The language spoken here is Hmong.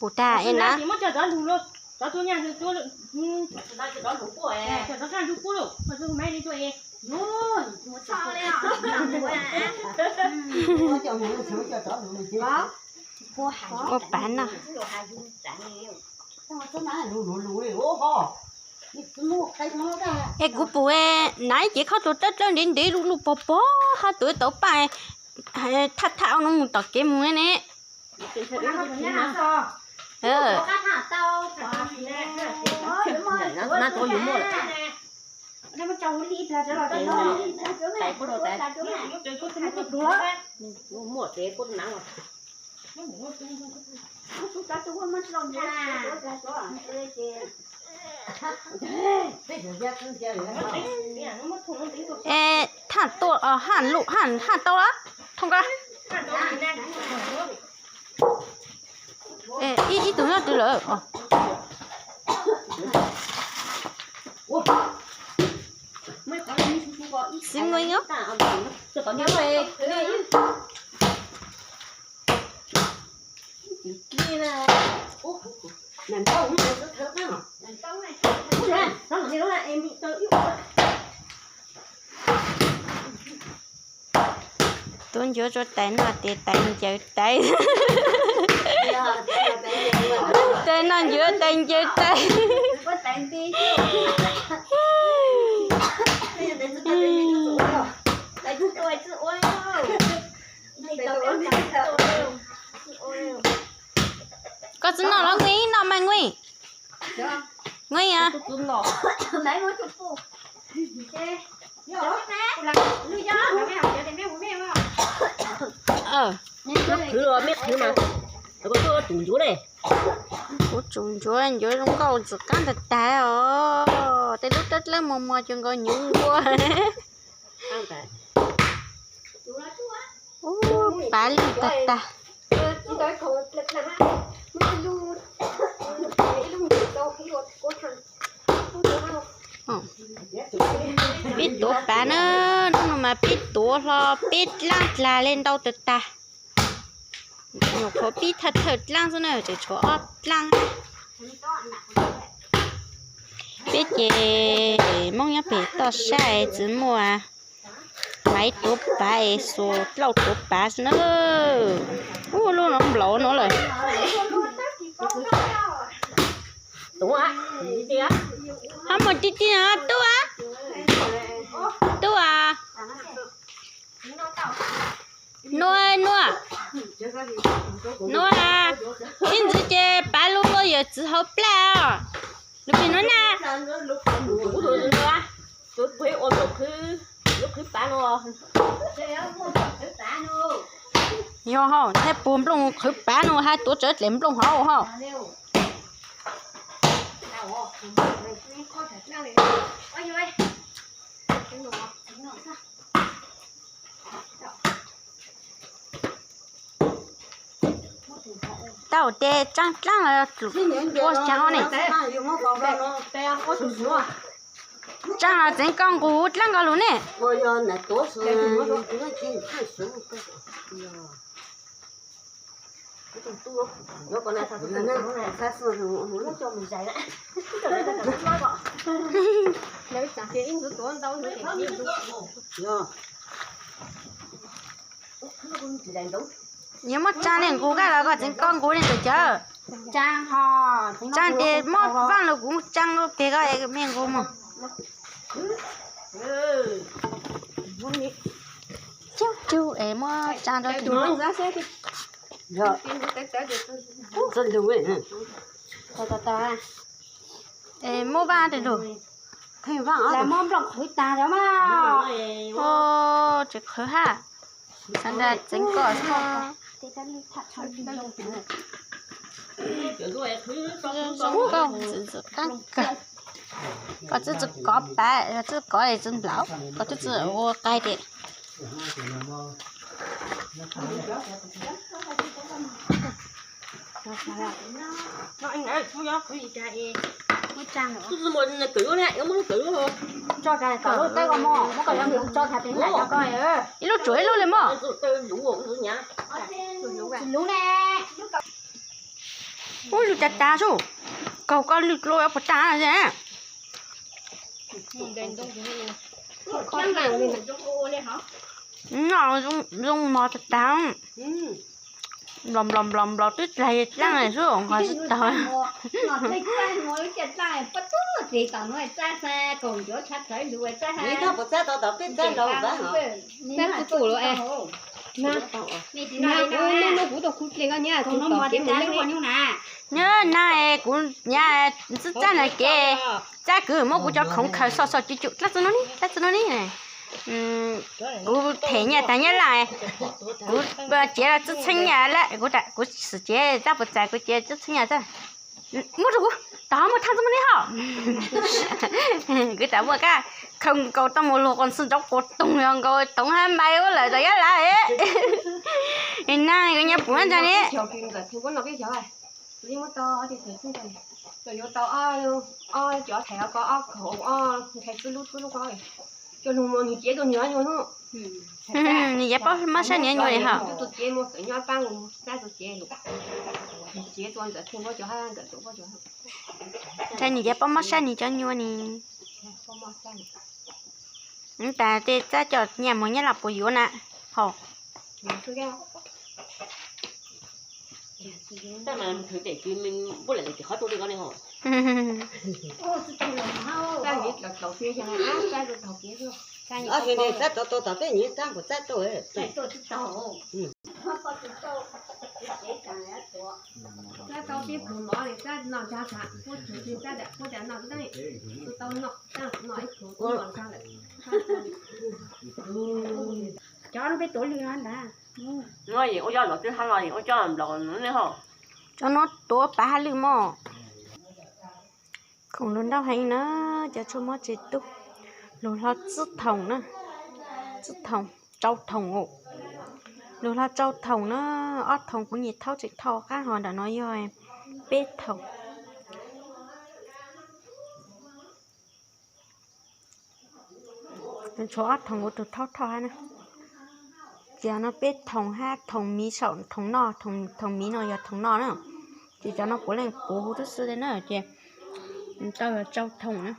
Pus tag es na. Ua pav no. Es kuv pum na ib cev khaub tus dawb dawb ntev ntev luj luj pog pog hab tus tau paj thaj thaj ua no mus tom kev mus ne. Es thaj tuaj, haj lub, haj tau lawm, thooj ko. Ib tug nyob twg lawm? Xib muaj nyob. Tuav ncuav rua tais noj tes tais ncaws tais. Tais noj ncuav tais ncaws tais. Koj tsi noj los Nguj, noj mas Nguj. Nguj a. Qhwv, mej qhwv mas, koj tuaj tsum ncuav ne. Kuv tsum ncuav, ncuav zoo nkauj ntxim qab tag tag os. Tej lub dawb dawb mos mos cuag nkaus nyuv npua. Ub, pav lug tag tag. Peb tuav pav na, hnub no mas peb tuav hlo peb dlaab dlag le ntau tag tag. Nyuam qhuav pib thawj thawj dlaab xwb na, tseem tshuav ob dlaab. Peb ces Moob nyob pem toj sab tsis muaj maiv tuav pav es xuas dlauj tuav pav xwb na. Ub, lub no nplaum no lawm. Ho mus ti ti no tub a, tub a. Nuaj, nuaj, nuaj, ib ntxiv ces pav lug luaj yawm txiv hauv plaj os. Lug pem nuav na. Yog hauj, thiab puag nplooj qhwv pav no has tuav tsawv dlej nplooj hauv hauj. Tau tes tsaab dlaab los ua caag ne. Tsaab los txeev koj nqus dlaab nkaus lug ne. Yuav muab tsaa le nqus koj los koj txeev koj nqus le ntawm cawv. Tsaa tes muab vaaj lug kuv tsaa peg koj me nqus mog. Cug cug es muab tsaa rau tus. Es muab vaaj tes lug. Muab nplooj qhwv taag mas. Tsis qhwv hab. Sawv daws txeev koj xwb. Zoo nkauj ntxim ntxim qaab kawg. Koj tsi tsi kov pav, tsi kov es tsi nplaum, koj tsi tsi ua qaig tes. Ib lub tsuav ib lub le mog. Tsis luv ne. Ub, lwj tas tas xwb. Kaug koj lwj dlua puas tag. No zoo mos tas tas. Nplaum nplaum nplaum nplaum twb dlaig dlaaj xwb nqos tsis taug. Nyob na, kuv nyab xwb txaj na kev, txaj kwv muab kuv cov khoom khaws xom xom cuj cuj dlaab tsi no ni, dlaab tsi no ni. Kuv them nyaj tas nyab laj, kuv cev los tsib txheeb nyaj lawm, kuv xwm cev txaj puas txais kuv cev tsib txheeb nyaj txaj. Muab rau kuv, tom muaj thaaj txuj muaj neej hos. Kuv tas muaj kab khau nkaus tau mus luag qos ntxhw nrov quas toog yog nkaus toov hab npais ua lawm tom nyab laj. Na kuv nyab puv ntsa ni. Nws yeej paub mob sab nws cov nyuas li hos. Ntshai nws yeej paub mob sab nws cov nyuas ni. Ub, tas tej txaj coj nyaj mus nyab laj puas yuav na hos. Cov no peb tuav lwg no ntag. Ua cov nplaum ne hos. Cov no tuav pav hab lwj mog. Khoom lug nrauj heev na, cov tshuaj mob tsev tub. Lug hlo tsib thoom na, tsib thoom, rau thoom os. Lug hlo rau thoom na, ob thoom kuv nyam thaub tseem thauj qab hos ntawm no yog peb thoom. Tshuav ob thoom kuv tug thaub thauj hab na. Ces no peb thoom hab thoom miv saum thoom no, thoom miv no yog thoom no na. Ces cov no puav leej puv huv tub xwb li na ces tau yog rau thoom na.